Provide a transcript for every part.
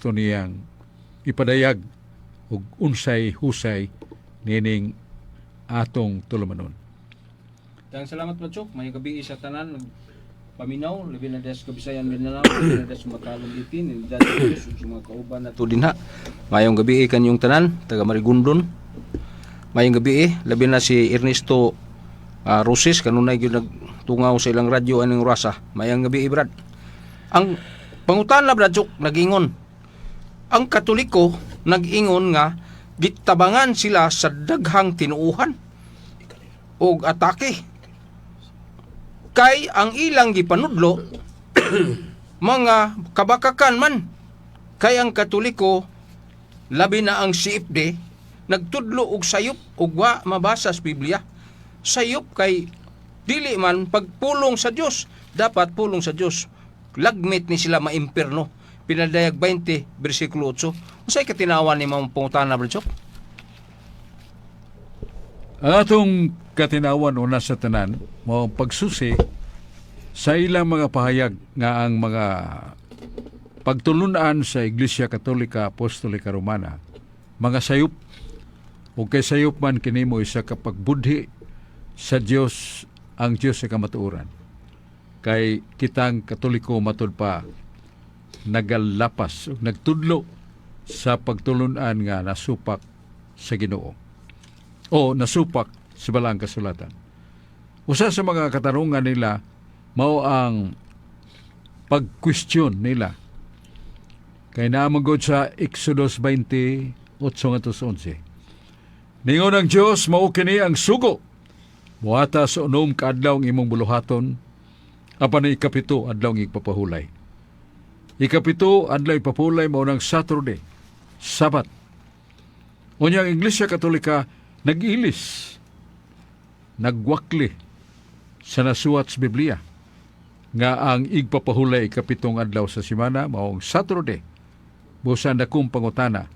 Gusto niyang ipadayag ug unsay husay nining atong tulumanon. Daghang salamat, Brad Chok. Maayong gabii sa tanan paminaw, labi na sa Kabisayan, Mindanao, labi na sa Matalom 18, sa sa mga kauban nato dinha. Maayong gabii kanyong tanan, taga Marigondon. Maayong gabii, labi na si Ernesto Roses, kanunay gyud nagtungaw sa ilang radyo aning orasa. Maayong gabii, Brad. Ang pangutana, Brad Chok, nag-ingon. Ang Katoliko nag-ingon nga gitabangan sila sa daghang tinuuhan og atake kay ang ilang gipanudlo mga kabakakan man, kay ang Katoliko, labi na ang CFD, nagtudlo og sayop ug wa mabasa sa Biblia. Sayop kay dili man pagpulong sa Dios. Dapat pulong sa Dios. Lagmit ni sila maimpirno. Pinadayag 20 bersikulo 8. Unsay katinawan ni mga pangutana, Brad Chok? Ang atong katinawan, una sa tanan, mao ang pagsusi sa ilang mga pahayag nga ang mga pagtulunan sa Iglesia Katolika Apostolika Romana mga sayop, ug kay sayop man kini mo isa ka pagbudhi sa Dios, ang Dios sa kamatuoran, kay kitang Katoliko matud pa nagalapas ug nagtudlo sa pagtulunan nga nasupak sa Ginoo o nasupak sa Balaang Kasulatan. Usa sa mga katarungan nila mao ang pag-question nila. Kay naa man gud sa Exodus 20, 8 11. Ningon ang Dios, "Mao kini ang sugo. Buhata sa 6 ka adlaw ang imong buluhaton, apan ang 7 adlaw ang igpapahulay." 7 adlaw ipapulay mao ng Saturday, Sabat. Unya ang Iglesia Katolika nag-ilis, nagwakli sa nasuwat sa Biblia nga ang igpapahulay 7 adlaw sa semana maong Saturday. Busa dakong pangutana,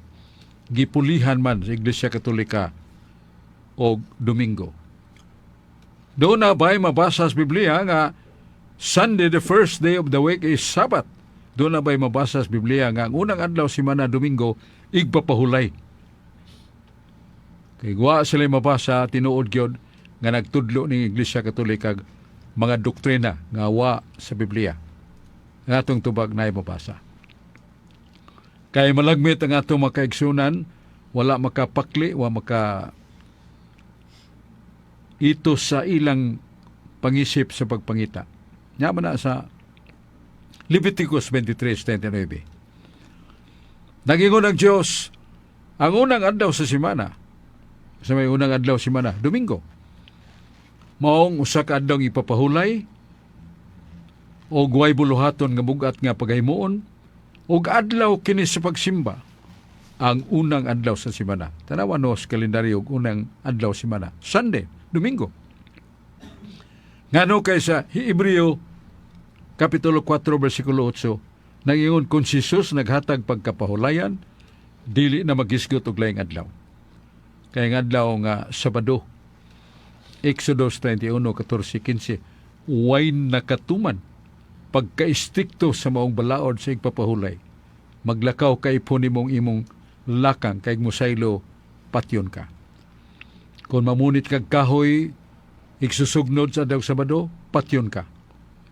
gipulihan man sa Iglesia Katolika og Domingo. Duna ba'y mabasa sa Biblia nga Sunday, the first day of the week, is Sabbath? Duna ba'y mabasa sa Biblia nga ang unang adlaw semana, Domingo, igpapahulay? Kay wa sila mabasa, tinuod gyud nga nagtudlo ning Iglesia Katolika mga doktrina nga wa sa Biblia. Ang atong tubag na mabasa. Kay malagmit ang atong makaigsunan, wala makapakli, wa maka ito sa ilang pangisip sa pagpangita. Nya man na sa Leviticus 23:39. Nagingon ang Diyos, ang unang adlaw sa semana, sa may unang adlaw sa semana, Domingo, maong usa ka adlaw ipapahulay o way buluhaton nga bugat nga paghimuon ug adlaw kini sa pagsimba, ang unang adlaw sa semana. Tanawa no sa kalendaryo og unang adlaw sa semana, Sunday, Domingo. Ngano? Kay sa Hebreo Kapitulo 4 bersikulo 8 nangingon kung si Jesus naghatag pagkapahulayan, dili na magisgot og laing adlaw. Kay ang adlaw nga Sabado, Exodus 31:14, 15, way nakatuman pagka-istrikto sa maong balaod sa igpapahulay. Maglakaw kay po nimong imong lakang kay musaylo, patyon ka. Kung mamunit kag kahoy igsusugnod sa adlaw Sabado, patyon ka.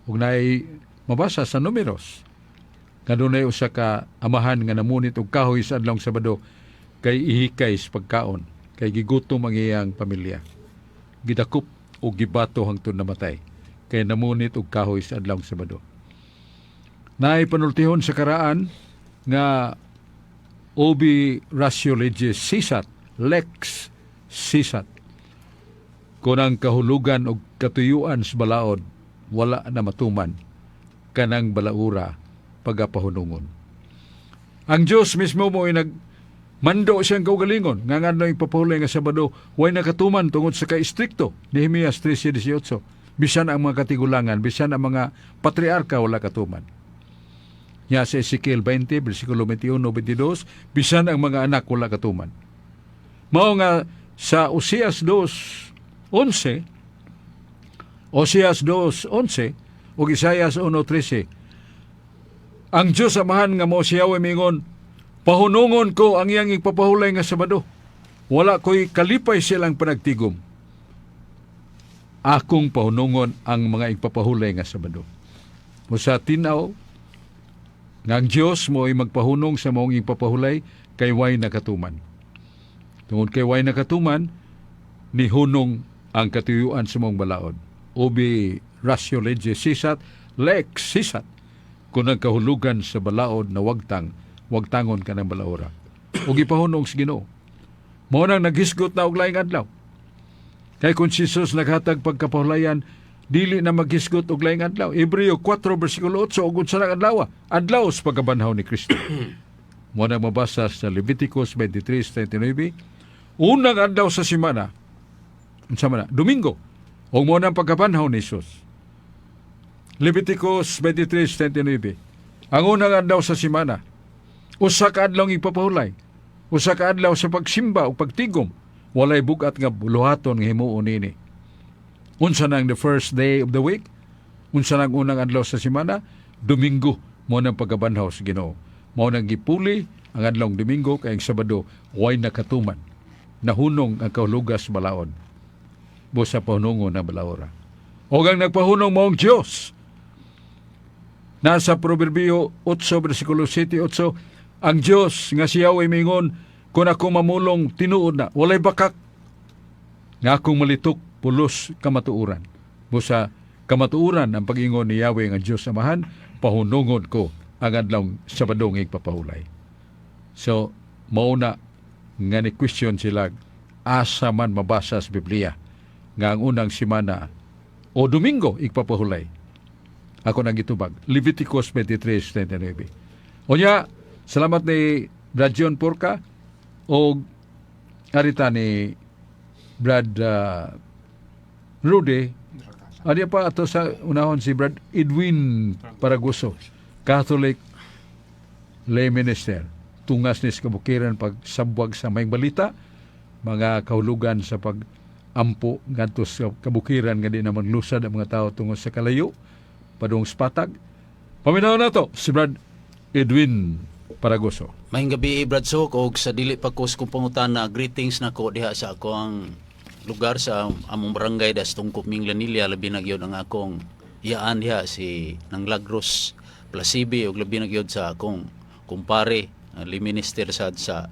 Ug naay mabasa sa Numeros nga dunay usa ka amahan nga namunit og kahoy sa adlaw Sabado kay ihikay sa pagkaon kay gigutom ang iyang pamilya. Gidakop og gibato hangtod namatay kay namunit og kahoy sa adlaw Sabado. Naay panultihon sa karaan nga ubi ratio legis sesat, lex sesat. Kung ang kahulugan og katuyuan sa balaod wala na matuman, kanang balaura pagapahunungon. Ang Diyos mismo mo ay nag mando siyang kaugalingon nga nga ipapahulay nga Sabado way nakatuman tungod sa ka-istrikto. Nehemias 13:18. Bisan ang mga katigulangan, bisan ang mga patriarka, wala katuman. Nya sa Ezekiel 20 bersikulo 21, 22, bisan ang mga anak wala katuman. Mao nga sa Oseas 2:11, Oseas 2:11 ug Isaias 1:13, ang Diyos Amahan nga mo siya mingon, Pahunungon ko ang iyang ipapahulay nga Sabado. Wala ko'y kalipay silang panagtigom. Akong pahunungon ang mga igpapahulay nga Sabado. Busa tinaw, nga ang Diyos mo ay magpahunong sa maong ipapahulay kay way nakatuman. Tungod kay way nakatuman, nihunong ang katuyuan sa maong balaod. Ubi ratio legis sisat, lex sisat. Kung ang kahulugan sa balaod na wagtang, wagtangon ka ng balaora. O gipahunong sa Ginoo. Mao nang naghisgot na og laing adlaw. Kay kung si Jesus naghatag pagkapahulayan, dili na maghisgot og laing adlaw. Hebreo 4 versikulo 8, ug unsa nang adlaw? Adlaw sa pagkabanhaw ni Kristo. Mao nang mabasa sa Leviticus 23:39, unang adlaw sa semana, unsa man na? Domingo. Ug mao nang pagkabanhaw ni Jesus. Leviticus 23:39. Ang unang adlaw sa semana, usa ka adlaw ipapahulay, usa ka adlaw sa pagsimba o pagtigom, walay bugat nga buluhaton nga himuon nini. Unsa nang the first day of the week? Unsa nang unang adlaw sa semana? Domingo, mao nang pagkabanhaw sa Ginoo. Mao nang gipuli ang adlawng Domingo kay ang Sabado way nakatuman. Nahunong ang kahulugas balaod. Busa pahunungon ang balaora. O ang nagpahunong maong Diyos. Nasa Proverbio 8, versikulo 7, 8, ang Diyos nga siya ay mingon, kung ako mamulong, tinuod na, walay bakak, nga akong malitok, pulos kamatuoran. Busa kamatuoran ang pag-ingon ni Yahweh nga Diyos Amahan, pahunungon ko ang adlawng Sabado nga igpapahulay. So, mauna nga ni question sila, asa man mabasa sa Biblia nga ang unang simana o Domingo igpapahulay. Ako nang gitubag. Leviticus 23:39. Unya, salamat ni Brad John Porca o arita ni Brad Rudy. Adi pa ato sa unahon si Brad Edwin Paraguso, Catholic lay minister. Tungas ni sa kabukiran pagsabwag sa maayong balita, mga kahulugan sa pag-ampo ngadto sa kabukiran nga di na maglusad ang mga tao tungod sa kalayo, padung sa patag. Paminaw na to si Brad Edwin Paragoso. Maayong gabi, Brad Sok, og sa dili pa ko sa kong pangutana, greetings nako diha sa ako ang lugar sa among barangay das Tungkop, Minglanilla, labi na gyud ang akong iyaan diha, si nang Lagros Plasibi, ug labi na gyud sa akong kumpare, ang minister sad sa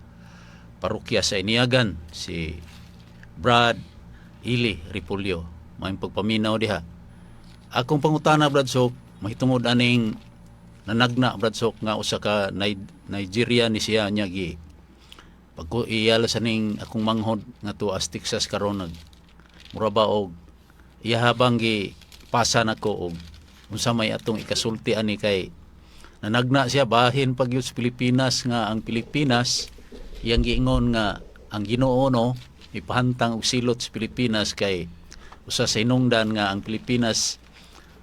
parokya sa Iniagan, si Brad Ili Ripulyo. Maayong pagpaminaw diha. Akong pangutana, Brad Sok, mahitungod aning nanagna, Brad Sok, nga usa ka Nigeria ni siya niya gi pagko iyala sa ning akong manghod nga tuas Texas karon, nag mura ba og iya habang gi pasa nako og unsa may atong ikasulti ani kay nanagna siya bahin pag sa Pilipinas, nga ang Pilipinas iyang giingon nga ang Ginoo no ipahantang og silot sa Pilipinas kay usa sa hinungdan nga ang Pilipinas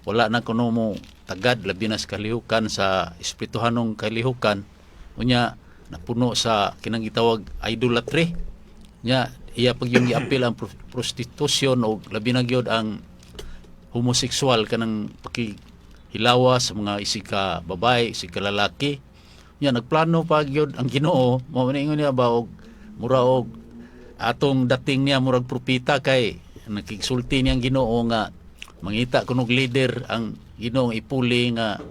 wala na kuno mo tagad, labi na sa kalihukan, sa espirituhanong kalihukan. Unya napuno sa kinang gitawag idolatry nya, iya pag yung giapil ang prostitution o labi na gyud ang homosexual, kanang pakihilawa sa mga isig ka babae, isig ka lalaki. Nya nagplano pa gyud ang Ginoo. Mao man ingon niya ba og mura og atong dating niya murag propeta kay nakigsulti niyang Ginoo nga mangita kunog leader ang Ginoo ipuli nga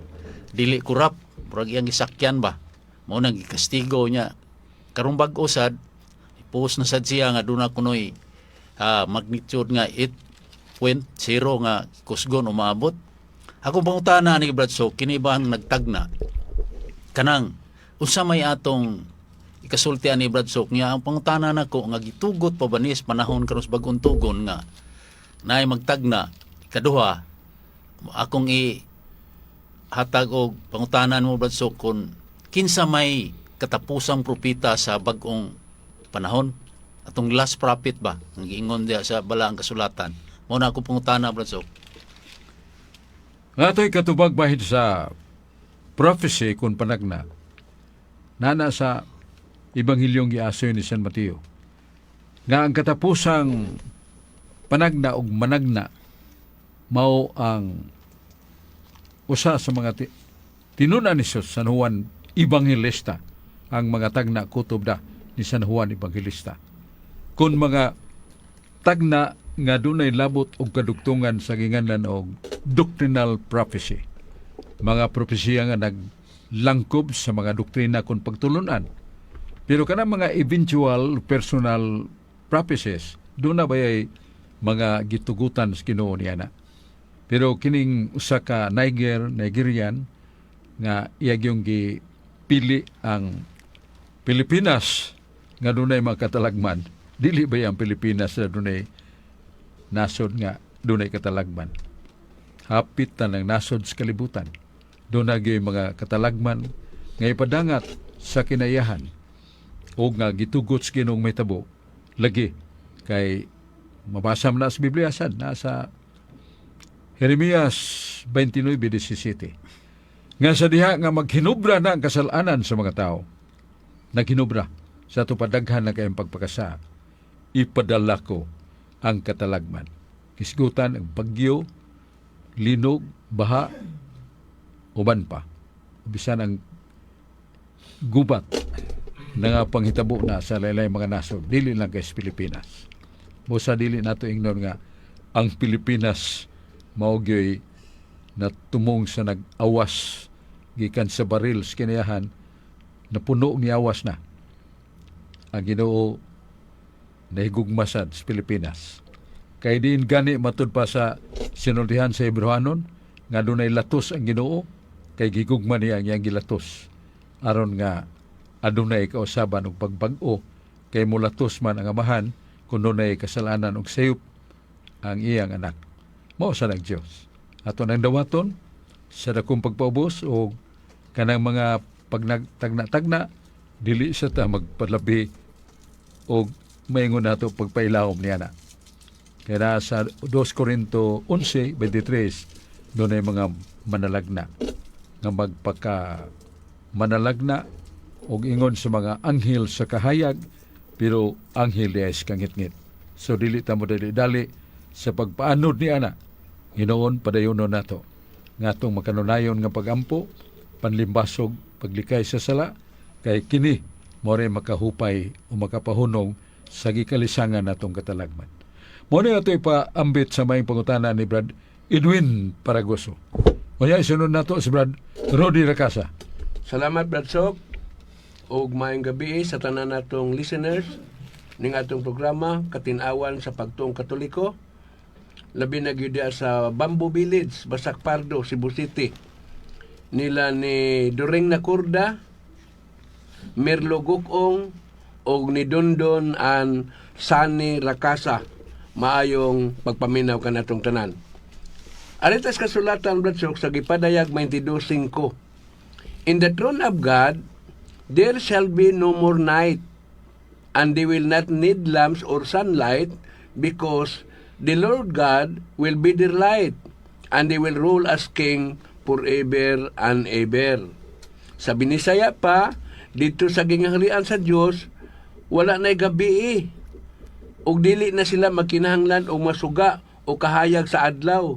dili kurap, murag iyang gisakyan ba. Mao nang gikastigo niya. Karong bag-o sad, ipost na sad siya nga duna kunoy magnitude nga 8.0 nga kusgon umaabot. Akong pangutana ni Brad, so kini ba ang nagtagna, kanang unsa may atong ikasulti ani, Brad Sok? Nga ang pangutana nako nga gitugot pa ba ni sa panahon karon sa bag-ong tugon nga naay magtagna? Kaduha, akong i hatag og pangutanan mo, Brad Sok, kung kinsa may katapusang propeta sa bag-ong panahon, atong last prophet ba ang giingon diha sa balaang kasulatan? Mao na akong pangutana, Brad Sok. Nga ato'y katubag bahin sa prophecy kung panagna. Nana sa Ebanghilyong giasoy ni San Mateo. Nga ang katapusang panagna og managna mao ang usa sa mga tinun-an ni Jesus, San Juan Evangelista. Ang mga tagna kutob na ni San Juan Evangelista. Kung mga tagna nga dunay labot og kadugtungan sa ginganlan og doctrinal prophecy. Mga propesiya nga naglangkob sa mga doktrina kon pagtulunan. Pero kanang mga eventual personal prophecies, duna bayay mga gitugutan sa Ginoo niya na. Pero kining usa ka Nigerian nga iya gyung gipili ang Pilipinas nga dunay mga katalagman. Dili ba ang Pilipinas na dunay nasod nga dunay katalagman? Hapit na ng nasod sa kalibutan. Duna gyud mga katalagman nga ipadangat sa kinayahan o nga gitugot sa Ginoong mahitabo lagi kay mabasa man na sa Biblia, sad nasa Jeremias 29:17 nga sa diha nga maghinubra na ang kasalanan sa mga tao, naghinubra sa tupadaghan na kayong pagpakasa, ipadala ko ang katalagman, kisgutan ang bagyo, linog, baha, uban pa, bisan ang gubat na nga panghitabo na sa laylay mga nasod, dili lang kay sa Pilipinas. Busa dili nato ingnon nga ang Pilipinas mao gyoy natumong sa nag-awas gikan sa baril sa kinayahan, napuno ni awas na. Ang Ginoo nahigugma sad sa Pilipinas. Kay diin gani matud pa sa sinultihan sa Hebreohanon nga dunay latos ang Ginoo kay gigugma niya ang iyang gilatos aron nga adunay kausaban og pagbag-o, kay mulatos man ang Amahan kung dunay kasalanan og sayop ang iyang anak. Mao sa nag Dios. Ato nang dawaton sa dakong pagpaubos o kanang mga pagnagtagna-tagna, dili sa ta magpalabi og maingon nato pagpailawom niya na. Kaya sa 2 Corinto 11:23, dunay mga manalagna nga magpaka manalagna og ingon sa mga anghel sa kahayag, pero anghel diay sa kangitngit. So dili ta mo dali-dali sa pagpaanod ni ana. Hinoon, padayonon nato nga atong makanunayon nga pagampo, panlimbasog, paglikay sa sala, kay kini mao ray makahupay o makapahunong sa gikalisangan natong katalagman. Mao ni ato ipaambit sa maayong pangutana ni Brad Edwin Paragoso. Unya isunod nato si Brad Rody Rakasa. Salamat, Brad Sok. Ug maayong gabi sa tanan natong listeners ning atong programa Katin-awan sa Pagtuong Katoliko. Labi na gyud diha sa Bamboo Village, Basak Pardo, Cebu City. Nila ni During Nakurda, Merlo Gukong ug ni Dondon an Sani Rakasa. Maayong pagpaminaw kanatong tanan. Aritas kasulatan, Brad Sok, sa Gipadayag 22:5. "In the throne of God, there shall be no more night, and they will not need lamps or sunlight, because the Lord God will be their light, and they will rule as king forever and ever." Sa Binisaya pa, dito sa gingharian sa Dios, wala na'y gabi eh. Ug dili na sila magkinahanglan og masuga o kahayag sa adlaw.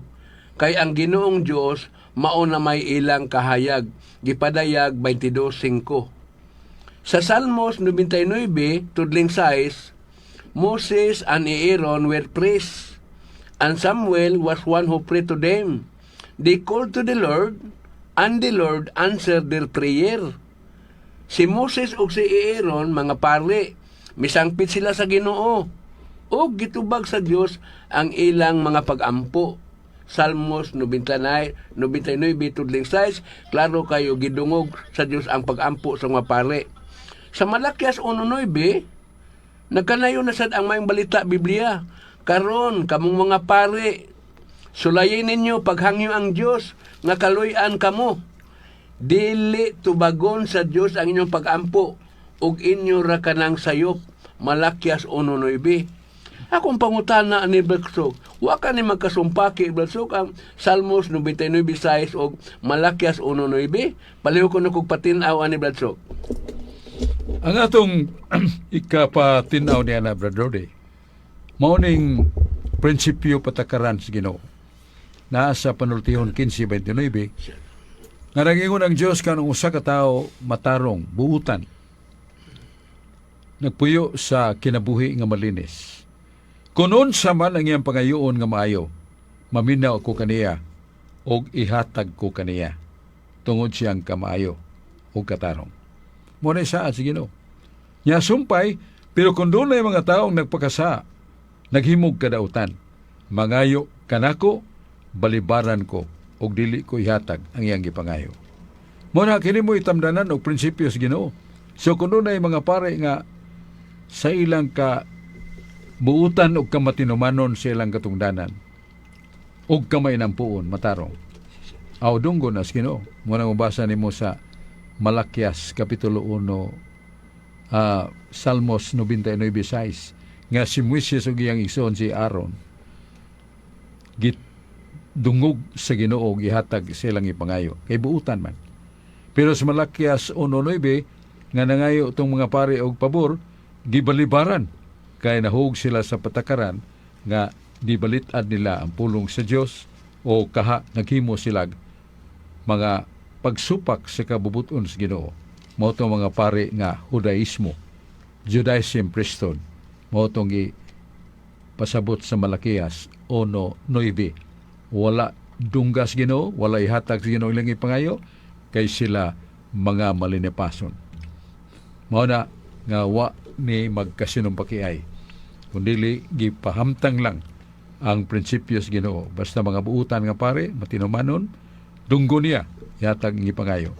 Kay ang Ginoong Dios mao na may ilang kahayag. Gipadayag 22:5. Sa Salmos 99, tudling 6, "Moses and Aaron were priests, and Samuel was one who prayed to them. They called to the Lord, and the Lord answered their prayer." Si Moses ug si Aaron mga pare, misangpit sila sa Ginoo. Ug gitubag sa Dios ang ilang mga pagampo. Salmos 99, 99 tudling 6, klaro kayo gidungog sa Dios ang pagampo sa mga pare. Sa Malakias 1:9, nagkanayon na sad ang maayong balita Biblia. "Karon kamong mga pare, sulayin ninyo paghangyo ang Dios nga kaluy-an kamo. Dili tubagon sa Dios ang inyong pagampo ug inyo ra kanang sayop." Malakias 1:9. Akong pangutana ni Blacksok, wa ka ni magkasumpaki, Blacksok, ang Salmos 99:6 og Malakias 1:9? Paliw ko na kog patin-aw ani, Blacksok. Ang atong ikapatinaw niya na, Brad Rody, mao ning prinsipyo patakaran sa Ginoo. Naa sa Panultihon 15:29, nga nagingon ang Dios kanang usa ka tawo matarong, buutan. Nagpuyo sa kinabuhi nga malinis. Kung unsa man ang iyang pangayoon nga maayo, maminaw ko kaniya og ihatag ko kaniya tungod siyang kamaayo ug katarong. Mao na saad sa Ginoo. Nya sumpay, pero kung dunay mga taong nagpakasa, naghimog kadautan, mangayo kanako, balibaran ko og dili ko ihatag ang iyang gipangayo. Mao na kini mo itamdanan og prinsipyo sa Ginoo. So kung dunay mga pare nga sa ilang ka buutan og kamatinumanon sa ilang katungdanan og kamainampuon matarong, aw dunggon as Ginoo. Mao na mabasa nimo sa Malakias kapitulo 1, Salmos 99:6 nga si Moises ug iyang igsoon si Aaron gidungog sa Ginoo, gihatag sa ilang ipangayo kay buutan man. Pero sa Malakias 1:9 nga nangayo itong mga pare og pabor, gibalibaran kay nahug sila sa patakaran nga gibalit-ad nila ang pulong sa Dios o kaha naghimo sila mga pagsupak sa kabubuton sa Ginoo. Mao tong mga pare nga Judaismo, Judaism priesthood. Mao tong gi pasabot sa Malakias 1:9. Wala dunggas Ginoo, wala ihatag sa Ginoo ilang ipangayo kay sila mga malinipason. Mao na nga wa ni magkasinumpakiay. Kundili gipahamtang lang ang prinsipyo sa Ginoo. Basta mga buutan nga pare, matinumanon, dunggo niya, ihatag ang ipangayo.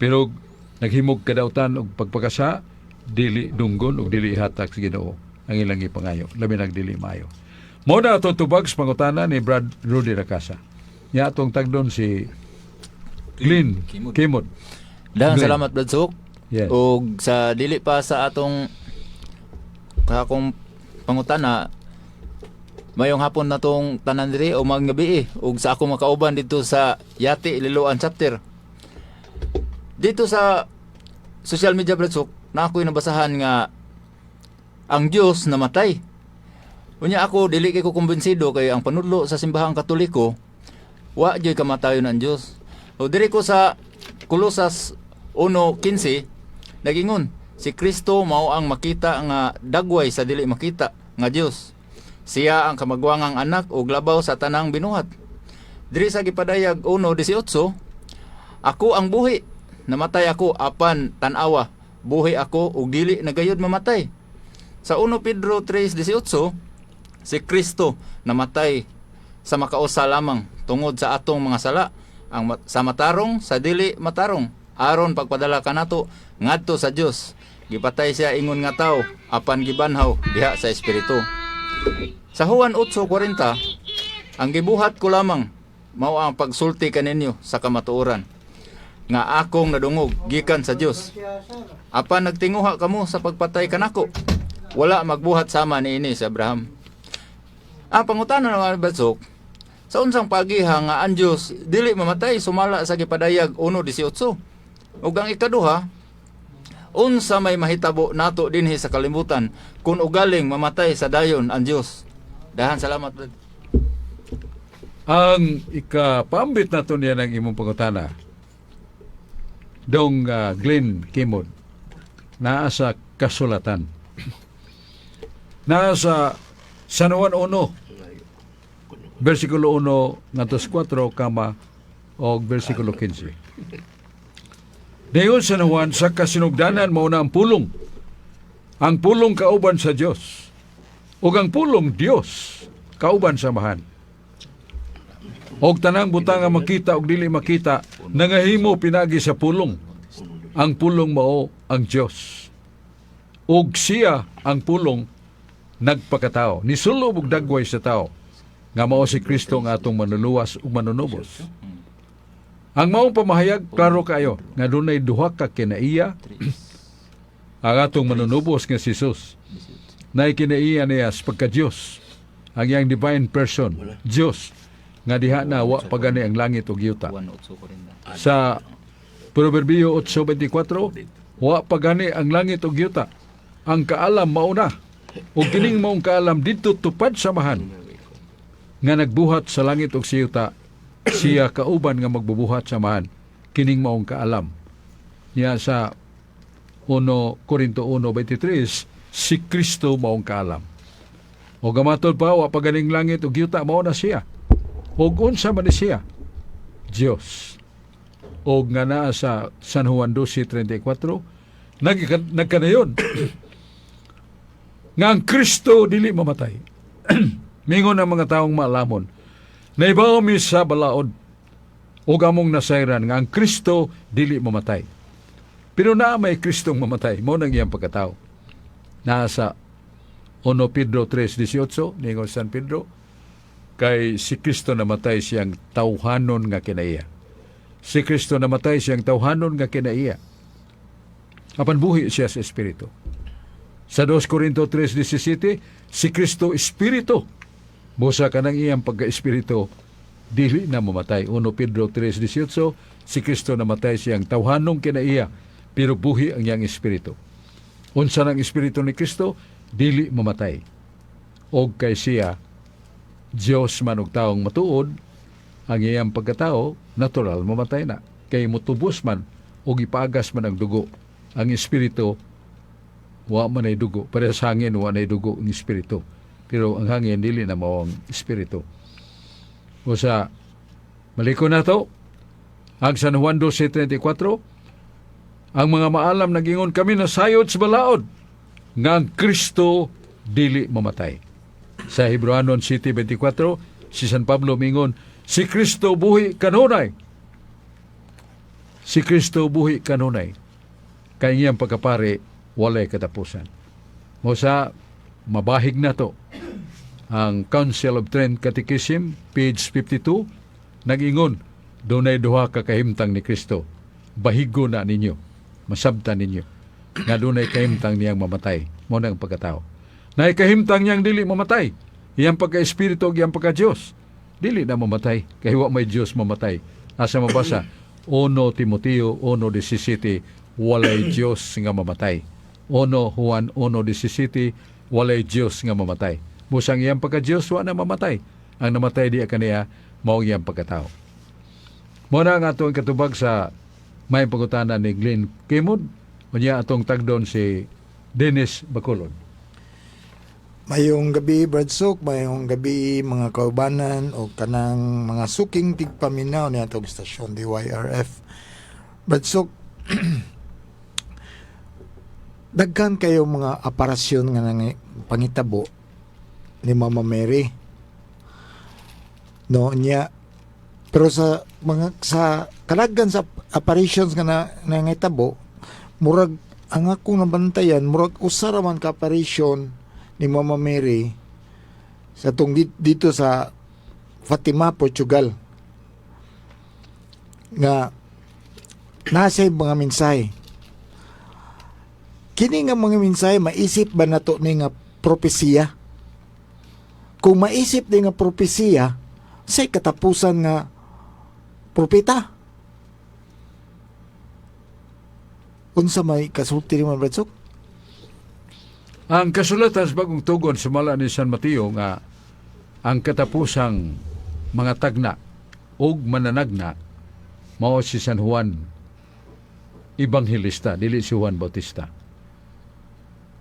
Pero naghimog kadautan og pagpakasa, dili dunggon og dili ihatag sa Ginoo ang ilang ipangayo. Labi nag dili maayo. Mao na ato tubag sa pangutana ni Brad Rudy Racasa. Nya atong tagdon si Glenn Kimod. Kimod. Daghang Glenn. salamat, Brad Sok. Yes. Og sa dili pa sa atong akong pangutana, mayong hapon na tong tanan diri o mga gabi ug sa akong makauban dito sa Yati Liloan chapter. Dito sa social media, Brad Sok, na ako'y nabasahan nga ang Dios namatay. Unya ako dili kay ko kumbinsido kay ang panudlo sa simbahang Katoliko, wa jud kamatayon ang Dios. O diri ko sa Kolosas 1:15 nagingon si Kristo mao ang makita nga dagway sa dili makita nga Dios. Siya ang kamagwangang anak ug labaw sa tanang binuhat. Diri sa gipadayag 1:18, "Ako ang buhi. Namatay ako apan tan-awa, buhi ako ug dili na gayud mamatay." Sa 1 Pedro 3:18, si Kristo namatay sa makausa lamang tungod sa atong mga sala, ang sa matarong sa dili matarong, aron pagpadala kanato ngadto sa Dios. Gipatay siya ingon nga tawo apan gibanhaw diha sa espiritu. Sa Juan 8:40, "Ang gibuhat ko lamang mao ang pagsulti kaninyo sa kamatuoran nga akong nadungog gikan sa Dios. Apan nagtinguha kamo sa pagpatay kanako. Wala magbuhat sama niini si Abraham." Ang pangutana ng mga batsok, sa unsang pagiha nga ang Dios dili mamatay sumala sa gipadayag 1:18? Ug ang ikaduha, unsa may mahitabo nato dinhi sa kalibutan kung ugaling mamatay sa dayon ang Dios? Daghang salamat, Brad. Ang ikapaambit nato niya ng imong pangutana, Dong Glenn Kimod, naa sa kasulatan. Naa sa San Juan 1, versikulo 1 ngadto sa 4 kama og versikulo 15. Dayon sa Juan, sa kasinugdanan mao na ang pulong. Ang pulong kauban sa Dios. Ug ang pulong Dios kauban sa Amahan. Og tanang butang nga makita og dili makita nangahimo pinagi sa pulong. Ang pulong mao ang Dios. Og siya ang pulong nagpakatao. Nisulob og dagway sa tao nga mao si Kristo nga atong manluluwas ug manunubos. Ang maong pamahayag klaro kaayo nga dunay duha ka kinaiya ang atong manunubos nga si Jesus. Nay kinaiya niya sa pagka-Diyos. Ang iyang divine person, Diyos, nga diha na wa pagani ang langit ug yuta. Juan 8:40. Sa Proverbio 8:24, wa pagani ang langit ug yuta. Ang kaalam mauna. Ug kining maong kaalam didto tupad sa Amahan nga nagbuhat sa langit ug sa yuta, siya kauban nga magbubuhat sa Amahan kining maong kaalam. Niya sa 1 Corinto 1:23. Si Kristo maong kaalam. O gamatod pa, wa pa ganing langit ug yuta, mao na siya. Og unsa man ni siya? Dios. Og nga naa sa San Juan 12:34, nagkanayon nga ang Kristo dili mamatay. Mingon ang mga taong maalamon, "Naibaw mi sa balaod ug among nasayran nga ang Kristo dili mamatay." Pero naa may Kristong mamatay, mao nang iyang pagkatao. Naa sa 1 Pedro 3:18, ningon San Pedro, kay si Kristo namatay siyang tawhanon nga kinaiya. Si Kristo namatay siyang tawhanon nga kinaiya. Apan buhi siya sa Espiritu. Sa 2 Corinto 3:17, si Kristo Espiritu. Busa kanang iyang pagka-espiritu, dili na mamatay. 1 Pedro 3:18, si Kristo namatay siyang tawhanong kinaiya, pero buhi ang iyang espiritu. Unsa nang espiritu ni Kristo? Dili mamatay. Og kay siya, Diyos man og taong matuod, ang iyang pagkatao, natural mamatay na. Kay mutubos man og ipaagas man ang dugo. Ang espiritu, wa man ay dugo. Pareha sa hangin, wa nay dugo ang espiritu. Pero ang hangin, dili na mao ang espiritu. O sa, maliko na to, ang San Juan 12:34, ang mga maalam nagingon, "Kami nasayod sa balaod nga ang Kristo dili mamatay." Sa Hebreohanon 7:24, si San Pablo mingon, "Si Kristo buhi kanunay." Si Kristo buhi kanunay. Kay iyang pagkapari, walay katapusan. Mo sa mabahig na to. Ang Council of Trent Catechism, page 52, nag-ingon, "Dunay duha ka kahimtang ni Kristo. Bahigo na ninyo, masabtan ninyo, nga dunay kahimtang niyang mamatay." Mao na ang pagkatao. Naay kahimtang niyang dili mamatay. Iyang pagka-espiritu ug iyang pagka-Diyos. Dili na mamatay. Kay wa may Diyos mamatay. Asa mabasa? 1 Timoteo 1:17, walay Diyos nga mamatay. 1 Juan 1:17, walay Diyos nga mamatay. Busang iyang pagka-Diyos wa na mamatay. Ang namatay di kaniya mao iyang pagkatao. Mao na ang atong katubag sa may pangutana ni Glenn Kimod. Unya atong tagdon si Dennis Bacolod. Mayong gabi, Brad Sok, mayong gabi mga kaubanan o kanang mga suking tigpaminaw ni atong istasyon DYRF. Brad Sok, daghan kayo mga aparasyon nga nang pangitabo ni Mama Mary. No, niya pero sa mga sa kalagan sa apparitions nga na, nangitabo, murag ang akong nabantayan, murag usa ra man ka apparition ni Mama Mary sa tong dito sa Fatima, Portugal, nga nasa mga mensahe. Kini nga mga mensahe, maisip ba nato ni nga propesiya? Kung maisip ni nga propesiya, say katapusan nga propeta? Unsa may kasulti ni Brad Sok? Ang kasulatan sa Bagong Tugon sumala ni San Mateo nga ang katapusang mga tagna ug mananagna mao si San Juan Evangelista, dili si Juan Bautista.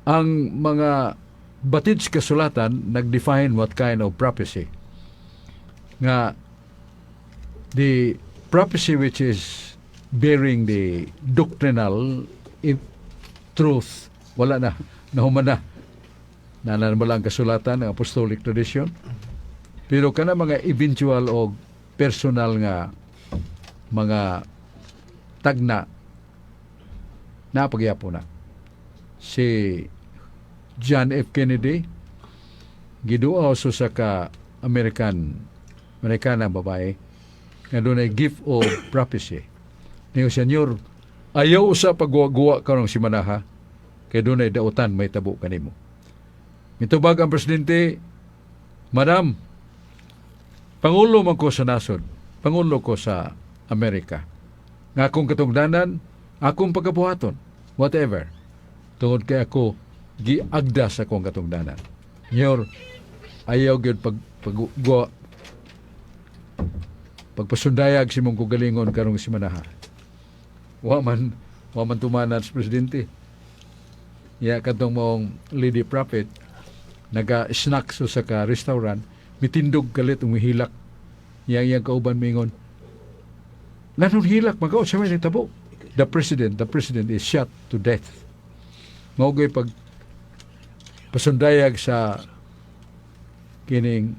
Ang mga batid sa kasulatan nag-define what kind of prophecy. Nga the prophecy which is bearing the doctrinal truth, wala na, nahuman na. Nanan mo lang ang kasulatan ng apostolic tradition. Pero kana mga eventual o personal nga mga tagna, napagyapo na. Si John F. Kennedy giduaw sa ka American Amerikana babae nga dunay gift of prophecy. Niyo, "Senyor, ayaw usa pagguwa karong simanaha kay dunay dautan may tabo kanimo." Mitubag ang presidente, "Madam, pangulo man ko sa nasod, pangulo ko sa Amerika. Nga akong katungdanan, akong pagkabuhaton, whatever. Tungod kay ako giagda sa akong katungdanan. Nyor, ayaw gyud pag pagguwa pagpasundayag si mong kugalingon karong simanaha." Wa man tumanan sa presidente. Ya kadtong maong lady prophet naga-snack sa usa ka restaurant, mitindog kalit, umihilak. Yang iyang kauban mingon, "Nganong hilak magaw sa may nitabo?" The president is shot to death. Mao pag pasundayag sa kining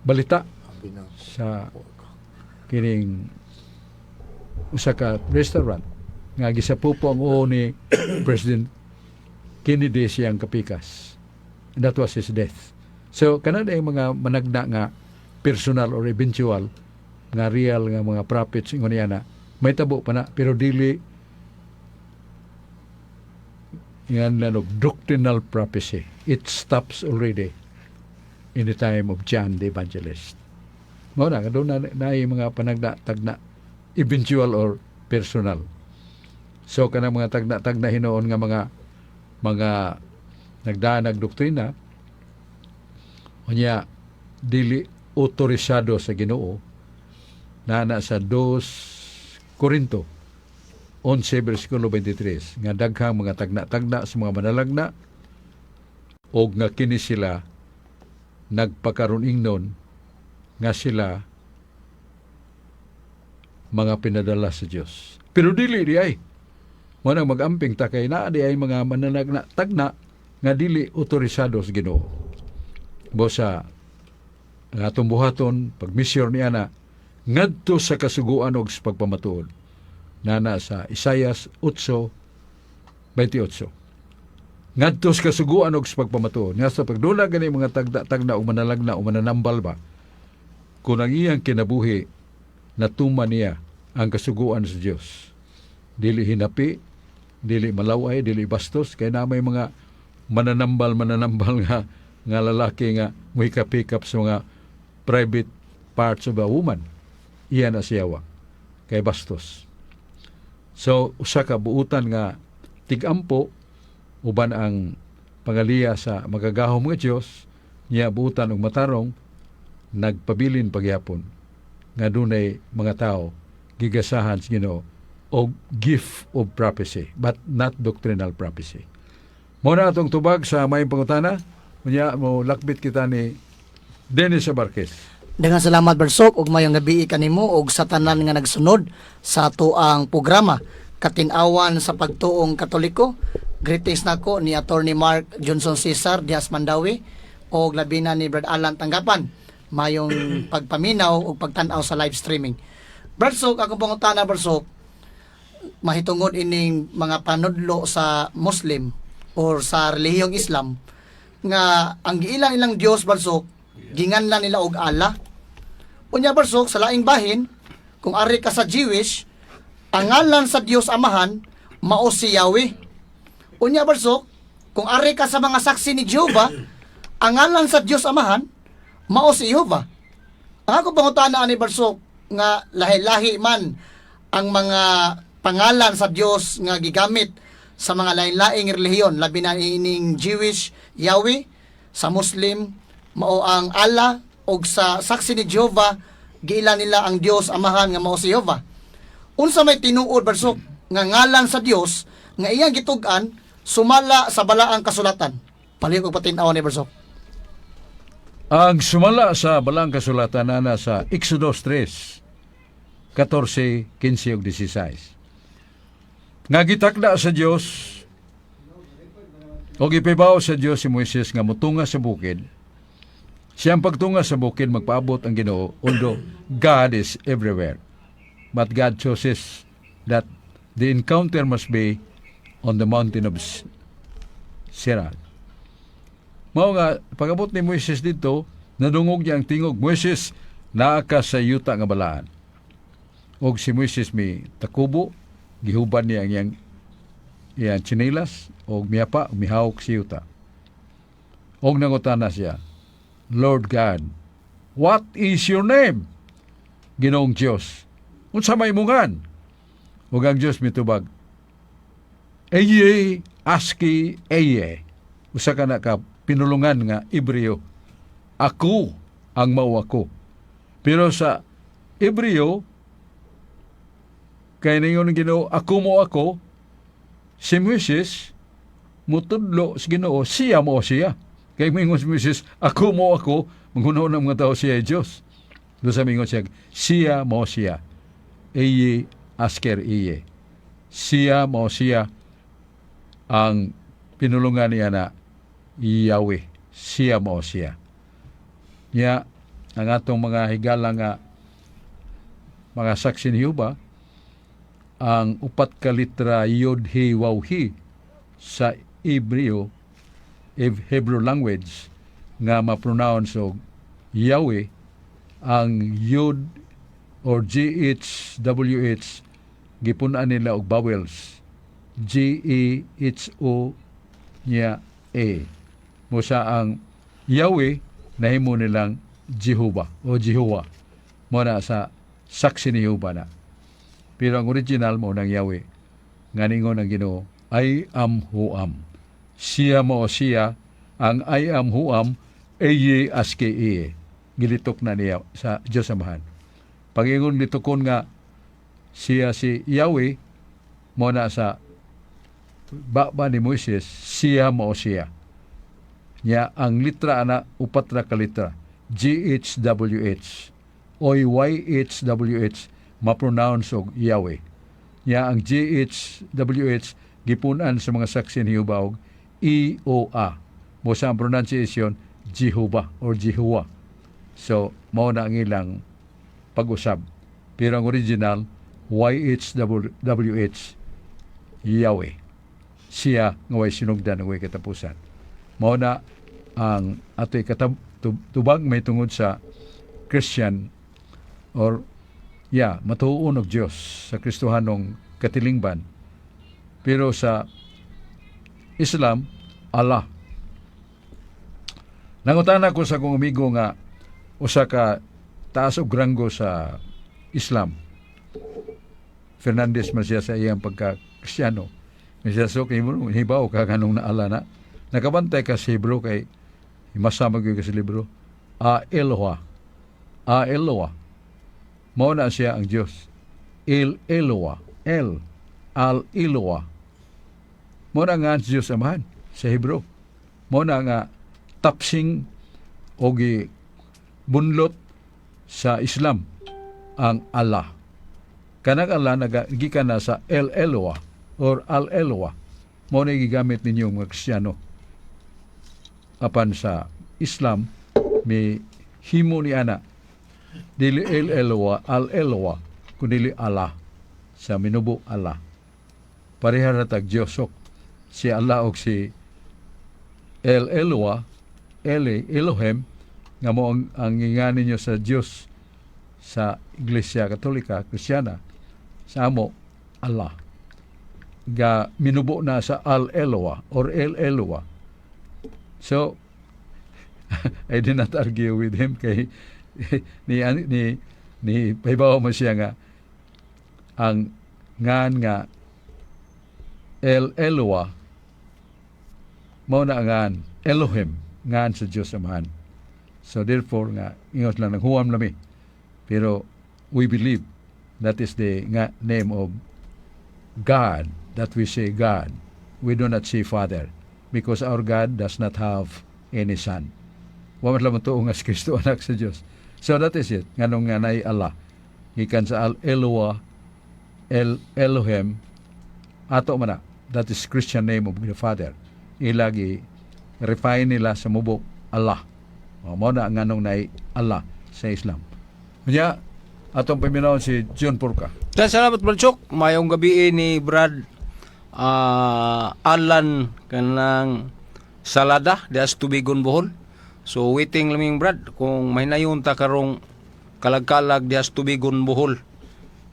balita sa kining usa ka restaurant nga gisapupo ang uo ni President Kennedy siyang kapikas. And that was his death. So kana na yung mga managna nga personal or eventual nga real nga mga prophets ingon niya na may tabo pa na, pero dili yan ano, doctrinal prophecy. It stops already in the time of John the Evangelist. Mao na kadto na mga panagna tagna eventual or personal. So kanang mga tagna-tagna hinuon nga mga nagdaan doktrina unya dili otorisado sa Ginoo, naa sa 2 Corinto 11 versikulo 23 nga daghang mga tagna-tagna sa mga manalagna og nga kini sila nagpakaron ingnon nga sila mga pinadala sa Dios. Pero dili di ay. Mo nang mag-amping ta kay naa di ay mga mananagna tagna nga dili otorisado sa Ginoo. Bosa ang atong buhaton pag misyon niya na ngadto sa kasuguan og sa pagpamatuod. Nana sa Isayas 8:28. Ngadto sa kasuguan og sa pagpamatuod. Nga sa pagdula gani mga tagna-tagna o manalagna o mananambal ba, kung ang iyang kinabuhi natuman niya ang kasuguan sa Dios. Dili hinapi, dili malaway, dili bastos, kay na may mga mananambal mananambal nga lalaki nga muhikap-hikap sa mga private parts of a woman. Iyan na siyawa kay bastos. So usa ka buutan nga tigampo uban ang pangaliya sa magagahom nga Dios niya, buutan og matarong, nagpabilin pagyapon nga dunay mga tao gigasahan sa Ginoo og gift of prophecy but not doctrinal prophecy. Mo na atong tubag sa mayong pangutana. Unya mo lakbit kita ni Dennis Abarquez. Daghang salamat, Bersok, ug mayong gabi kanimo ug sa tanan nga nagsunod sa atoang programa Katin-awan sa Pagtuong Katoliko. Greetings nako ni Attorney Mark Johnson Cesar Diaz Mandawi ug labi na ni Brad Alan Tanggapan. Mayong pagpaminaw ug pagtan-aw sa live streaming. Bersok, akong pangutana, Bersok, mahitungod ining mga panudlo sa Muslim or sa relihiyong Islam nga ang giilang ilang Dios, Barsok, ginganlan nila og Allah. Unya, Barsok, sa laing bahin, kung ari ka sa Jewish, ang ngalan sa Dios Amahan mao si Yahweh. Unya, Barsok, kung ari ka sa mga Saksi ni Jehovah, ang ngalan sa Dios Amahan mao si Jehovah. Ang ako pangutana ani, Barsok, nga lahi-lahi man ang mga pangalan sa Dios nga gigamit sa mga lain-laing relihiyon, labi na ining Jewish Yahweh, sa Muslim mao ang Allah, ug sa Saksi ni Jehovah giila nila ang Dios Amahan nga mao si Jehovah. Unsa may tinuod, Barsok, nga ngalan sa Dios nga iyang gitug-an sumala sa Balaang Kasulatan? Palihog og patin-aw ni, Barsok. Ang sumala sa Balaang Kasulatan ana sa Exodus 3, 14, 15 ug 16. Nga gitakda sa Dios o gipibaw sa Dios si Moises nga mutunga sa bukid. Siyang pagtunga sa bukid, magpaabot ang Ginoo, although God is everywhere. But God chooses that the encounter must be on the mountain of Sinai. Mao nga pag-abot ni Moises dito, nadungog niya ang tingog, "Moises, naa ka sa yuta nga balaan." Og si Moises mi takubo, gihuban niya ang iyang tsinelas og miyapa, mihawok si yuta. Og nangutana siya, "Lord God, what is your name?" Ginoong Dios, unsa may imong ngan? Ug ang Dios mitubag, "Ehyeh asher ehyeh." Usa ka na ka pinulungan nga Ebreo. Ako ang mao ako. Pero sa Ebreo, kay ningon ng Ginoo, "Ako mo ako," si Moises, Mutudlo sa Ginoo, siya mo siya. Kay mingon si Moises, "Ako mo ako," manghuna ng mga tao siya ay Diyos. Doon sa mingon siya, siya mo siya. Ehyeh asher ehyeh. Siya mo siya ang pinulungan niya na Yahweh. Siya mo siya. Niya, ang atong mga higala nga mga saksi ni Jehovah, ang upat ka litra Yod He Waw He sa Hebreo, Hebrew language nga ma-pronounce og Yahweh, ang Yod or JHWH gipun-an nila og vowels G E H O nya A mo sa ang Yahweh, nahimo nilang Jehovah o Jehovah. Mo na sa saksi ni Jehovah na, pero ang original mo ng Yahweh nga ningon ang Ginoo, "I am who am." Siya mo siya ang I am who am, ehyeh asher ehyeh. Gilitok na niya sa Diyos Amahan. Pagingon litokon nga siya si Yahweh, mo na sa baba ni Moises, siya mo siya. Nya ang litra ana upat ra ka litra GHWH o YHWH ma-pronounce og Yahweh. Nya ang GHWH gipunan sa mga saksi ni Jehovah og E O A. Mo sa ang pronunciation Jehovah or Jehovah. So mao na ang ilang pag-usab. Pero ang original YHWH, Yahweh. Siya nga way sinugdan nga way katapusan. Mao na ang atoy tubag may tungod sa Christian or yeah, matuon og Dios sa Kristohanong katilingban. Pero sa Islam, Allah. Nangutana ko sa akong amigo nga usa ka taas og ranggo sa Islam. Fernandez man siya sa iyang pagka-Kristiyano. Nga siya, so kay mo hibaw ka kanong naala na. Nakabantay ka sa Hebrew kay masama gyud ka sa libro. A Eloha. A Eloha. Mao na siya ang Dios. El Eloha. El. Al Eloha. Mao na nga ang Diyos Amahan sa Hebrew. Mao na nga tapsing o bunlot sa Islam ang Allah. Kanang Allah naga gikan na sa El Eloha or Al Eloha. Mao na gigamit ninyo mga Kristiyano. Apan sa Islam may himo ni ana dili El Eloha, Al Eloha, kundi Allah sa minubo Allah. Pareha ra tag Diyos ok. Si Allah og si El Eloha, Ele, Elohim, nga mo ang nga ninyo sa Diyos sa Iglesia Katolika, Kristiyana, sa amo, Allah. Ga minubo na sa Al Eloha or El Eloha. So, I did not argue with him kay ni pahibaw mo siya nga ang ngan nga El Eloha mao na ang Elohim, ngan sa Dios Amahan. So therefore nga ingot lang naghuwam lami. Pero we believe that is the nga name of God, that we say God. We do not say Father because our God does not have any son. Wa man lamang tuo nga si Kristo anak sa Dios. So that is it. Nganong nga nay Allah. Gikan sa Al Eloah, El Elohim, ato man na. That is Christian name of the Father. Ilagi refine nila sa mubok Allah. O, mao na ang nganong nay Allah sa Islam. Kanya, atong paminawon si John Porca. Kaya salamat, Brad Chok. Mayong gabi ni Brad Alan kanang Salada dias Tubigon, Bohol. So waiting laming, Brad, kung mahinayon ta karong kalag-kalag dias Tubigon, Bohol.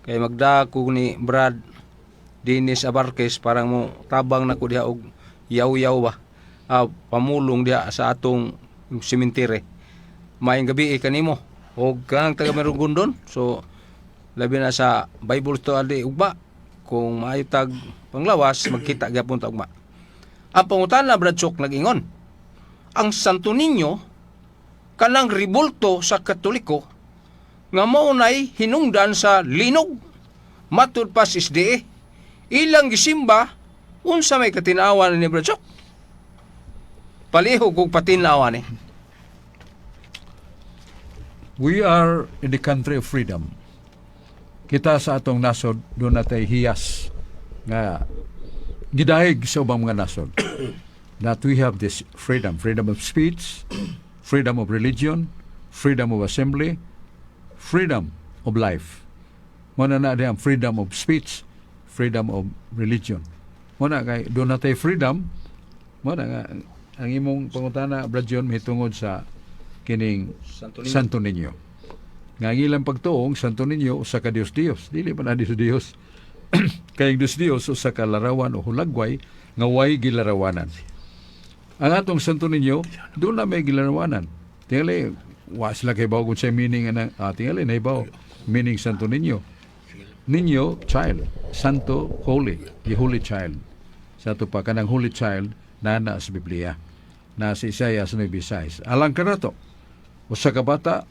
Kay magda ko ni Brad Dennis Abarquez parang mo tabang na ko diha og yaw-yaw ba. Pamulong diha sa atong sementere. Maayong gabi kanimo. Og kanang taga Marugondon. So labi na sa Bible study ugma, kung maayo tag panglawas, magkita gyapon ta ugma. Ang pangutana, Brad Chok, nag-ingon ang Santo Niño kanang ribulto sa Katoliko nga mao nay hinungdan sa linog matud pa sa SDA ilang gisimba. Unsa may katinawan ni Brad Chok? Palihog og patin-aw ani. We are in the country of freedom. Kita sa atong nasod, duna tay hiyas nga gidayeg sa ubang mga nasod, that we have this freedom, freedom of speech, freedom of religion, freedom of assembly, freedom of life. Mao na na ang freedom of speech, freedom of religion. Mao na kay duna tay freedom, mao na nga ang imong pangutana, Brad John, mahitungod sa kining Santo Niño. Santo Niño. Nga ang ilang pagtuong Santo Niño usa ka Dios Dios. Dili man na Dios Dios. Kay ang Dios Dios usa ka larawan o hulagway nga way gilarawanan. Ang atong Santo Niño duna may gilarawanan. Tingali wa sila kay kung sa meaning ana, tingali nahibaw meaning Santo Niño. Niño, child, Santo, holy, the holy child. Sa ato pa kanang holy child na sa Biblia. Na si Isaiah 9:6. Alang kanato, usa ka bata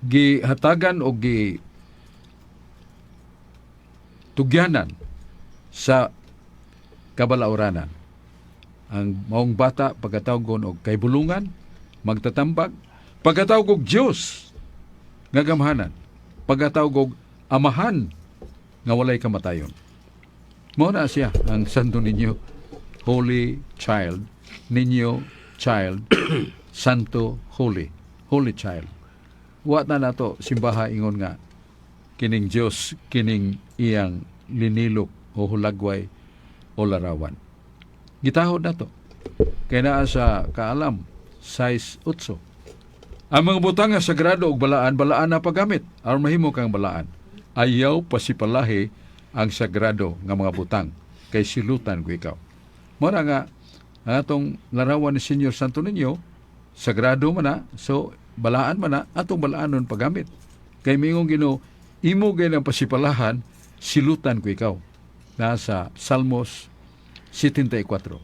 gihatagan o gi tugyanan sa kabalauranan. Ang maong bata pagkatawgon og kaybulungan, magtatambag, pagkatawag og Dios nga gamhanan, pagkatawag og Amahan nga walay kamatayon. Mao na siya ang Santo Niño, Holy Child, Niño Child, Santo Holy, Holy Child. Wa na nato simbaha ingon nga kining Dios kining iyang linilok o hulagway o larawan. Gitahod nato. Kay naa sa Kaalam 6:8. Ang mga butang nga sagrado ug balaan, balaan na paggamit aron mahimo kang balaan. Ayaw pasipalahi ang sagrado nga mga butang kay silutan ko ikaw. Mao na nga ang atong larawan ni Senyor Santo Niño, sagrado man na, so balaan man na, atong balaanon paggamit. Kay mingong Ginoo, imo gay ang pasipalahan, silutan ko ikaw. Nasa Salmos 74,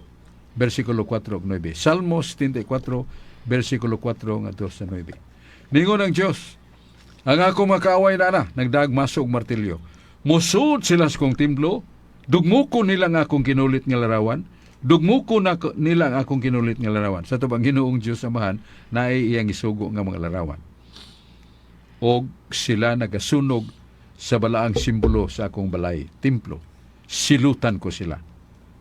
versikulo 4 ug 9. Salmos 74, versikulo 4 ngadto sa 9. Ningon ang Dios, "Ang akong makaaway na na, nagdaag maso og martilyo. Musud sila sa kong templo, dugmoko nila ang akong kinulit nga larawan, dugmoko na nila ang akong kinulit nga larawan." Sa tubang Ginoong Dios Amahan, naay iyang isugo nga mga larawan. "Og sila nagasunog sa balaang simbolo sa akong balay, templo. Silutan ko sila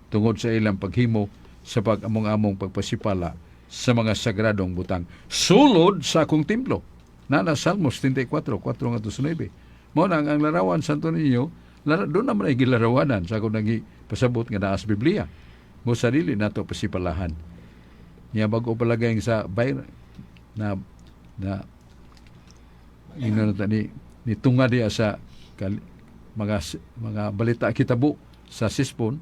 tungod sa ilang paghimo sa pag-among-among pagpasipala sa mga sagradong butang sulod sa akong templo." Nana Salmos 74, 4 ngadto sa 9. Mao na ang larawan Santo Niño, duna naman ay gilarawanan sa akong nagi pasabot nga naa sa Biblia. Mo sarili nato pasipalahan. Niya bago palagay sa bay na na ino na ni ni tunga diya sa mga balita kitabo sa cellphone,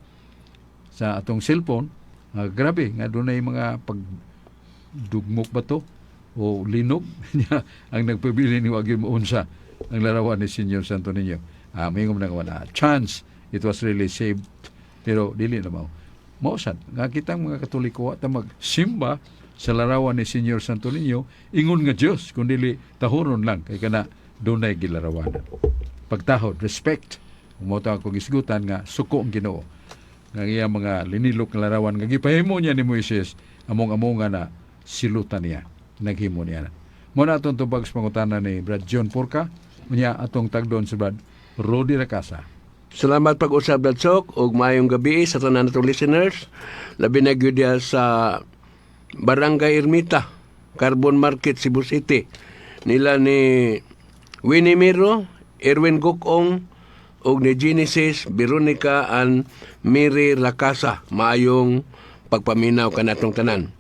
sa atong cellphone, grabe nga dunay mga pagdugmok ba to o linog niya ang nagpabili ni wag mo unsa ang larawan ni Senyor Santo Niño. Mingom na wala chance it was really saved, pero dili na mao. Mao sad nga kitang mga Katoliko wa ta magsimba sa larawan ni Senyor Santo Niño ingon nga Dios, kun dili tahuron lang kay kana dunay gilarawanan. Pagtahod, respect. Mao ta ako gisgutan nga suko ang Ginoo nga iya mga linilok nga larawan nga gipahimo niya ni Moises, among-among nga na silutan niya naghimo niya. Mao na atong tubag sa pangutana ni Brad John Porca, unya atong tagdon sa Brad Rody Racasa. Salamat pag-usab, Brad Sok, ug maayong gabi sa tanan natong listeners. Labi na gyud diha sa Barangay Ermita, Carbon Market, Cebu City. Nila ni Winnie Miro, Erwin Gukong, ug ni Genesis, Veronica, and Mary Lacasa. Maayong pagpaminaw kanatong tanan.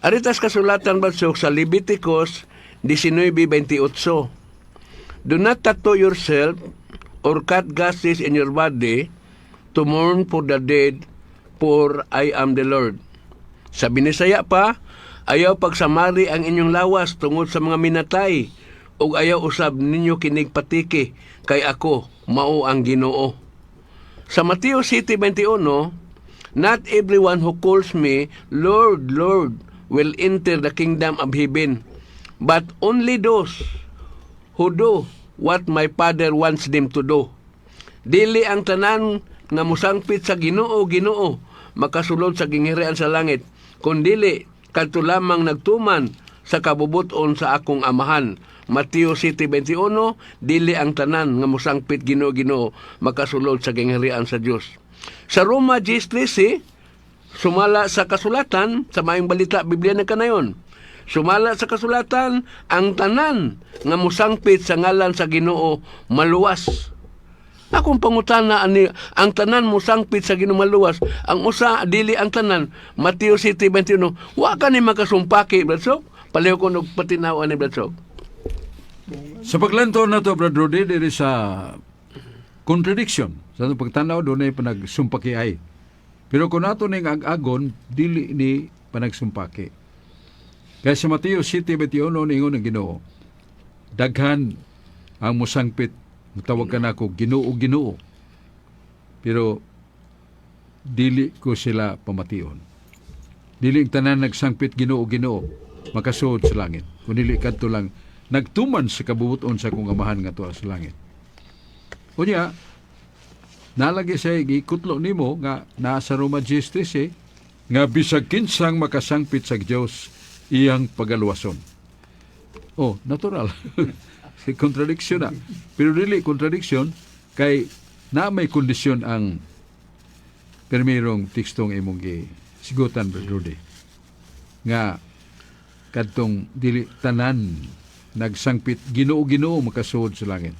Aritas kasulatan, Brad Sok, sa Leviticus 19:28. "Do not tattoo yourself or cut gashes in your body to mourn for the dead, for I am the Lord." Sa Binisaya pa, "Ayaw pagsamari ang inyong lawas tungod sa mga minatay, ug ayaw usab ninyo kinig patiki, kay ako mao ang Ginoo." Sa Mateo 7:21, "Not everyone who calls me 'Lord, Lord' will enter the kingdom of heaven, but only those who do what my Father wants them to do." "Dili ang tanan nga musangpit sa 'Ginoo, Ginoo' makasulod sa gingharian sa langit, kundili kadto lamang nagtuman sa kabubuton sa akong Amahan. Mateo 7:21, dili ang tanan nga mosangpit "Ginoo, Ginoo" makasulod sa gingharian sa Dios. Sa Roma 10:13, sumala sa kasulatan, sa Maayong Balita, Biblia ng Kanayon. Sumala sa kasulatan, ang tanan nga mosangpit sa ngalan sa Ginoo maluwas. Akong pangutana ani, ang tanan mosangpit sa Ginoo maluwas, ang usa dili ang tanan. Mateo 7:21, wa ka ni makasumpaki, Brad Sok. Paliw ko og patinaw ani, Brad Sok. Sa paglantaw na to, Brad Rudy, diri sa contradiction. Sa atong pagtanaw, dunay panagsumpaki ay. Pero kung nato ning ag-agon, dili ni panagsumpaki. Kaya sa Mateo 7:21, ningon ang Ginoo, "Daghan ang musangpit, mutawag kanako, 'Ginoo, Ginoo.' Pero dili ko sila pamation." Dili ang tanan nagsangpit "Ginoo, Ginoo" makasuod sa langit. Kun dili kadto lang nagtuman sa kabubuton sa akong Amahan nga tuwa sa langit. Unya, nalagi sa gikutlo nimo nga naa sa Roma 10:13 nga bisag kinsang makasangpit sa Dios iyang pagaluwason. Oh, natural. Si contradiction na. Pero dili contradiction kay na may kondisyon ang permirong tekstong imong gisigutan, Brad Rudy. Nga kadtong dili tanan nagsangpit "Ginoo, Ginoo" makasuod sa langit.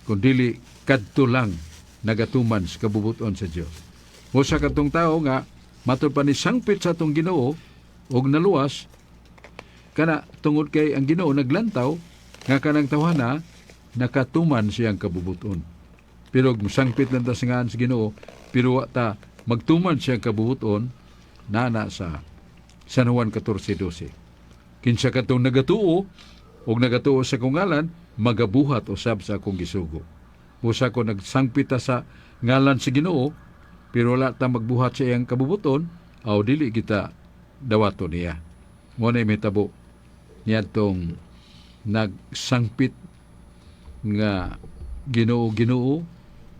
Kun dili kadto lang nagatuman sa kabubuton sa Dios. O sa kadtong tao nga matud pa ni sangpit sa atong Ginoo og naluwas kana tungod kay ang Ginoo naglantaw nga kanang tawhana nakatuman siyang kabubuton. Pero musangpit lang ta sa ngaan sa Ginoo pero wa ta magtuman siyang kabubuton, nana sa San Juan 14:12. "Kinsa katong nagatuo og nagatuo sa akong ngalan, magabuhat usab sa akong gisugo." Busa ko nagsangpit ta sa ngalan sa Ginoo pero wala ta magbuhat sa iyang kabubuton, aw dili kita dawato niya. Mo na mahitabo niadtong nagsangpit nga "Ginoo, Ginoo,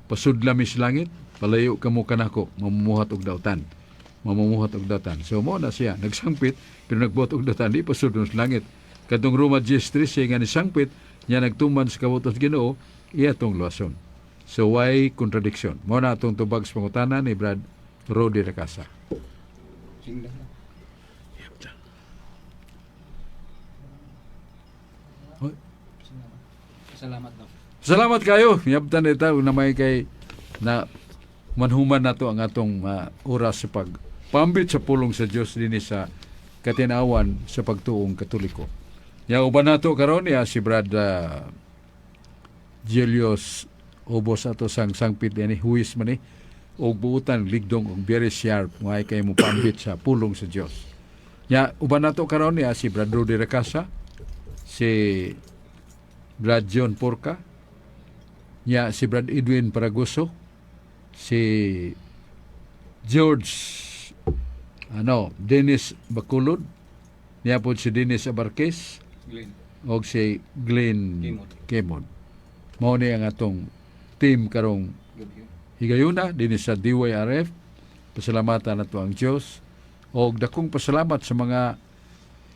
pasudla mi sa langit, palayo kamo kanako, mamumuhat og dautan. Mamumuhat og dautan." So mo na siya, nagsangpit pero nagbuhat og dautan, di pasudlon sa langit. Kadtong Roma 10:13 nga nisangpit niya nagtuman sa kabubuton sa Ginoo, iya tong luwason. So why contradiction? Mo na atong tubag sa pangutana ni Brad Rody Racasa. Singda na. Hoy. Salamat daw. Salamat kayo. Yabtan ita na may kay na manhuman nato ang atong oras sa pag pambit sa pulong sa Dios dinhi sa Katinawan sa Pagtuong Katoliko. Ya, uban nato karon ya si Brad Julius Obos, ato sang sangpit ni huwis man ni og buutan ligdong og very sharp nga kay mo pambit sa pulong sa Dios. Ya, uban nato karon ya si Brad Rudy Racasa, si Brad John Porca, nya si Brad Edwin Paragoso, si George ano, Dennis Baculod, niya po si Dennis Abarquez, Glenn. og si Glenn Kimod. Kimod. Mao ni ang atong team karong Gabi. higayuna dinhi sa DYRF. Pasalamatan nato ang Dios og dakong pasalamat sa mga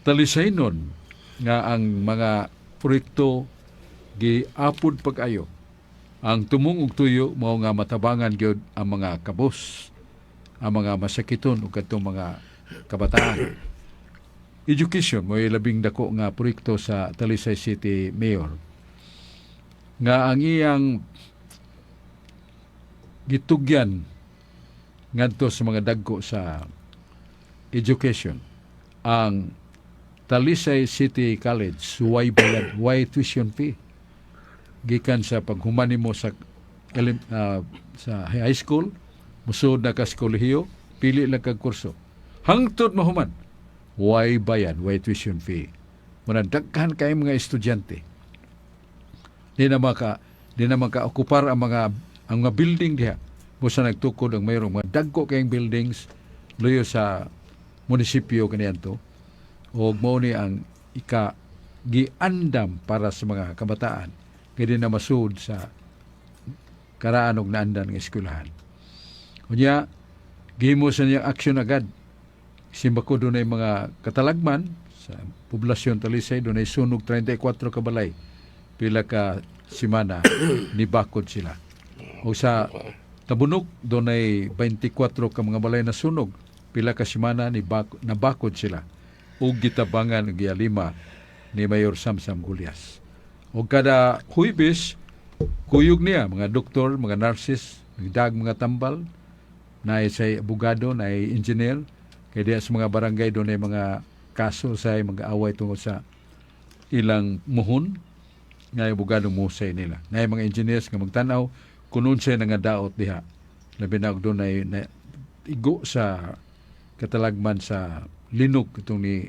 talisaynon nga ang mga proyekto giapod pag-ayo. Ang tumong ug tuyo mao nga matabangan gyud ang mga kabos, ang mga masakiton ug kadtong mga kabataan. Education mo labing dako nga proyekto sa Talisay City Mayor nga ang iyang gitugyan ngadto sa mga dagko sa education, ang Talisay City College, way bayad, way tuition fee gikan sa paghuman nimo sa high school, musulod na ka sa kolehiyo, pili lang kag kurso hangtod mahuman, way bayad, way tuition fee. Muna daghan kay mga estudyante, di na maka okupar ang mga building diha. Busa nagtukod ang mayroong mga dagko kayong buildings luyo sa munisipyo kaniadto og mao ni ang ika giandam para sa mga kabataan nga di na masud sa karaan og naandan nga eskwelahan. Unya Gihimo sa niya action agad. Simbako dunay mga katalagman sa poblasyon Talisay, dunay sunog 34 ka balay. Pila ka simana nibakod sila. O sa Tabunok, dunay 24 ka mga balay na sunog. Pila ka simana nabakod sila. Ug gitabangan og gialima ni Mayor Samsam Gullas. O kada Huybes, kuyog niya mga doktor, mga nurses, nagdag mga tambal, na say abogado, na engineer, kay diya sa mga barangay dunay mga kaso sa mga away tungod sa ilang muhon nga abogado mohusay nila. Na mga engineers nga magtan-aw kung unsay nga daot diha. Labi na og dunay na, igo sa katalagman sa linog itong ni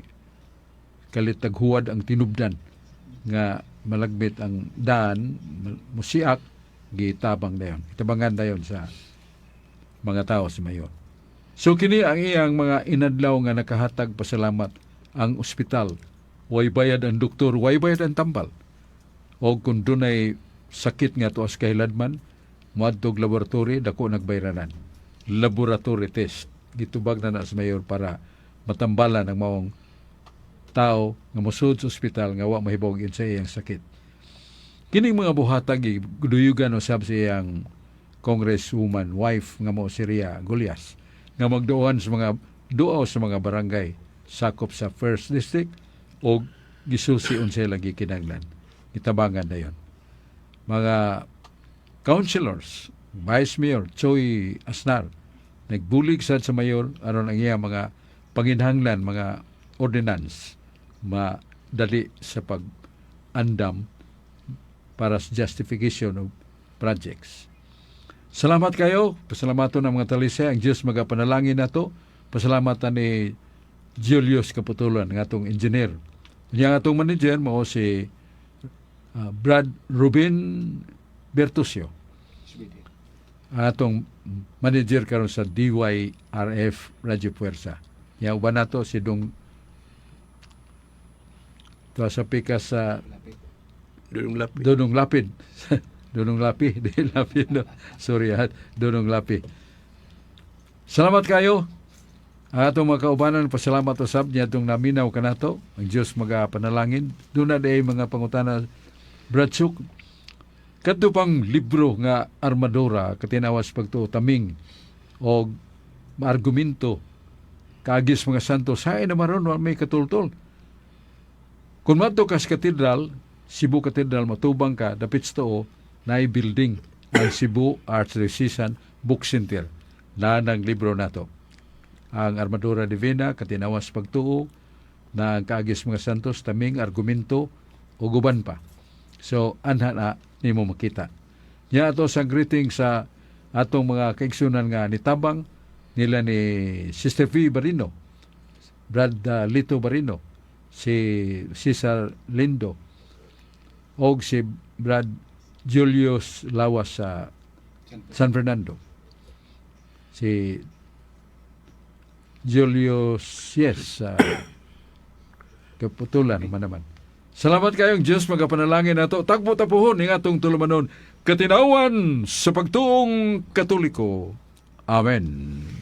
kalit taghuwad ang tinubdan nga malagmit ang daan musiak, gitabang dayon, itabangan dayon sa mga tao si mayor. So kini ang iyang mga inadlaw nga nakahatag pasalamat ang ospital. Way bayad ang doktor, way bayad ang tambal. O kung dunay sakit nga tuas kahiladman, moadtog laboratory, dako nagbayranan. Laboratory test. Gitubag na na sa mayor para matambalan ang maong tao nga mosud sa ospital nga wa mahibawog sa iyang sakit. Kining mga buhatag giduyugan usab sa iyang congresswoman wife nga mo si Ria Gullas nga magduohan sa mga duaw sa mga barangay sakop sa first district o gisusi unsay lagi kinahanglan. Gitabangan dayon. Mga councilors, Vice Mayor Choi Asnar nagbulig sad sa mayor aron ang iya mga panginhanglan, mga ordinance, madali sa pag-andam para sa justification of projects. Salamat kayo. Pasalamaton ang mga Talisay. Ang Diyos magapanalangin nato. Pasalamatan ni Julius Kaputulan, nga atong engineer. Niya atong manager mao si Brad Rubin Bertusio. Ang atong manager karon sa DYRF Radio Puwersa. Ya uban nato si Dong tuwa sa pikas sa Dulong Lapi. Dunong Lapid. Dunong Lapi. Di Lapid. No? Sorry ha. Dunong Lapi. Salamat kayo. Ang atong mga kaubanan, pasalamat usab niya itong naminaw kanato. Ang Diyos magapanalangin. Doon na day mga pangutana. Brad Suk, kadto pang libro nga Armadura, Katinawas Pagtuo, taming o argumento kaagis mga santo sa na maron wa may katultol. Kung madto ka sa katedral, Cebu Cathedral, matubang ka, dapit sa tuo, naay building ang Cebu Archdiocesan Book Center na ng libro nato. Ang Armadura Divina, Katinawas Pagtuo, na ang kaagis mga santos, taming argumento, o guban pa. So, anha na nimo makita. Nya ato sa greeting sa atong mga kaigsunan nga nitabang nila ni Sister V. Barino, Brad Lito Barino, si Cesar Lindo, og si Brad Julius Lawas sa San Fernando. Si Julius, yes, kaputulan naman naman. Salamat kayong Diyos magapanalangin nato. Tagpo tapuhon ning atong tulumanon katinawan sa pagtuong Katoliko. Amen.